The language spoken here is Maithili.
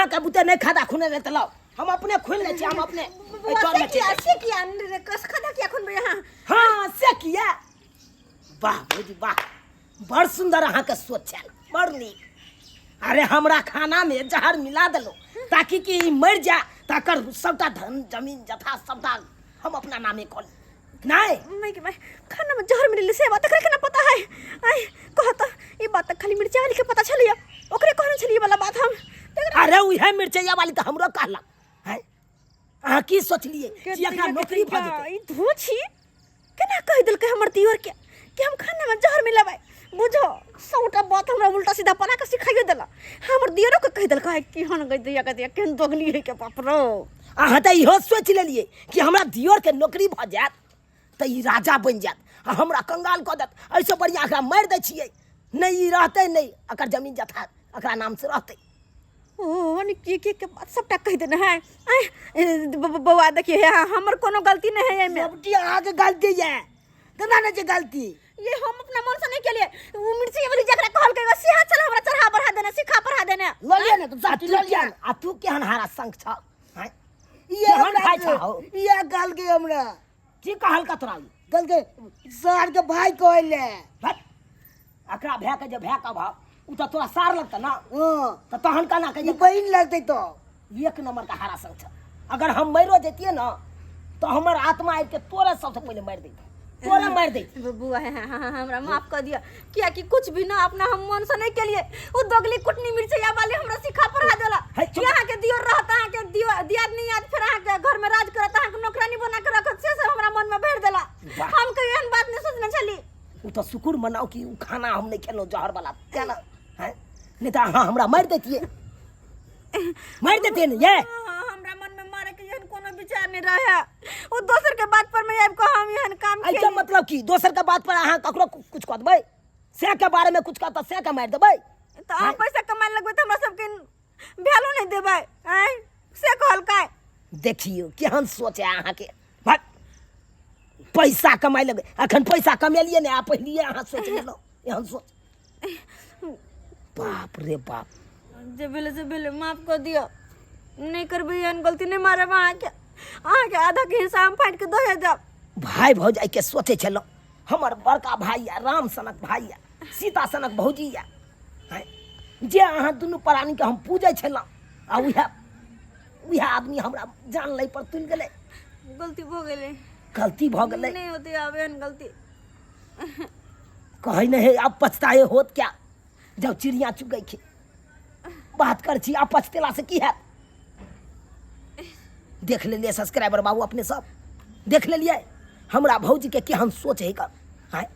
अहाँके बुते नहि खादा खुने रहै तऽ लाउ, हम अपने खुनि लै छी, हम अपने एहि बौआ चौर से मे किया चलि से किया रे, कस खदा किया खुनबै अहाँ? हाँ, से किया? वाह भौजी वाह, बड़ सुंदर अहाँके सोच छल, बड़ नीक। अरे हमरा खाना में जहर मिला देलो ताकि कि ई मर जाए, तकर सबटा धन जमीन जथा सबटा हम अपना नामे कऽ ली। नहीं मैं के मैं खाना में जहर मिलले से बात एकरा केना पता है? आय कह त, ई बात त खाली मिर्चा वाली के पता छलिया, ओकरे कहने छलिए वाला बात हम। अरे उहे मिर्चैया वाली त हमरो कहलक है। अहाँ की सोचलिए कि एकरा नौकरी भऽ जेतै? ई धो छी केना कहि देलकै हमर दियोर के कि हम खाना में जहर मिलेबै? बुझो सौटा बात हमरा उल्टा सीधा बना के सिखाइयो देला। हमर दियोरो के कहि देलकै कि हन गई दिया के दिया केहन दोगली है के बाप रो। अहाँ तऽ इहो सोचि लेलिए कि हमरा दियोर के नौकरी भऽ जायत तऽ ई राजा बनि जायत आ हमरा कंगाल कऽ देत, एहिसँ बढ़िआँ एकरा मारि दै छियै, नहि ई रहतै, नहि एकर जमीन जथा एकरा नामसँ रहतै। ओ ने के के के बात सबटा कहि देने है। आय, ए, बौआ देखिए, हाँ, हमर कोनो गलती नहीं है एहिमे। सबटी अहाँके गलती ये, केना नहि छै गलती? ये हम अपना मन से नहीं केलिए, उ मिर्ची वाली जकरा कहलकै वो सिहा चल हमरा चढ़ा बढ़ा देने, सिखा पढ़ा देने। लऽ लिअ ने, तऽ आ तू लऽ लिअ। केहन, आ तू केहन हारा संग छ? हैं? ये केहन हमरा खाइ छ हौ? ये कहलकै हमरा। की कहलकै तोरा ई? कहलकै सार के भाई कहले। भट, एकरा भाय के जे भाय के अभाव, उ तऽ तोरा सार लगतै ना? हाँ। तऽ तहन केना कहियै? ई बहिन लगतै तऽ। एक नंबर के हारा संग छ। अगर हम मरो जैतियै ना तऽ हमर आत्मा आबि के तोरे सबसे पहिले मारि दैतै, तोरे मारि दैतै। बबुआ, हाँ, हाँ, हाँ, हमरा माफ कर दिया, किया कि कुछ भी ना अपना हम मन से नहीं केलिए। उ दोगली कुटनी मिर्चैया वाली हमरा सिखा पढ़ा देला। हे, चुप। यहाँ के दियोर रहत, अहाँ के दियो दियाद नहीं याद, फिर अहाँ के घर में राज करत, अहाँ के नौकरानी बना के रखत, से सब हमरा मन में भर देला। वाह। हम कहियो एहन बात नहीं सोचने छली। उ तऽ शुक्र मनाओ कि उ खाना हम नहीं खेलहुँ जहर वाला, तें ना, हैं? नहीं तऽ अहाँ हमरा मारि दैतियै, मारि दैतियै ने ये। हाँ, हमरा मन में मारे के एहन कोनो विचार नहीं रहे। उ दोसर के बात पर में आबि के हम एहन काम एहिके केलियै। मतलब की दोसर के बात पर अहाँ ककरो कुछ कऽ देबै? से के बारे में कुछ कहता से के मारि देबै? तऽ अहाँ पैसा कमाए लगबै तऽ हमरा सबके वैल्यू नहीं देबै, आँय? से कहलकै। देखियौ केहन सोच है अहाँके। भक, पैसा कमाए लगबै, अखन पैसा कमेलियै ने, आ पहिलिये अहाँ सोचि लेलहुँ एहन सोच। बाप रे बाप। जे भेलै से भेलै, माफ कऽ दिअ, नहि करबै एहन गलती, नहि मारब अहाँके, अहाँके आधा के हिस्सा हम फाड़ि के दऽ देब। भाय भौजाइ के सोचै छलहुँ हमर बड़का भाई या राम सनक भाई या सीता सनक भौजी या, हैं? जे अहाँ दुनू प्राणी के हम पूजै छलहुँ आ उएह आदमी हमरा जान लै पर तुलि गेलै। गलती भऽ गेलै, गलती भऽ गेलै, नहि होतै आब एहन गलती। कहै नहि है अब पछताए होत क्या जब चिड़िया चुगै छी। बात कर छी, आब पछतेला से की हैत? देख लेलियै सब्सक्राइबर बाबू, अपने सब देख लेलियै हमरा भौजी के केहन सोच है कर, हैं?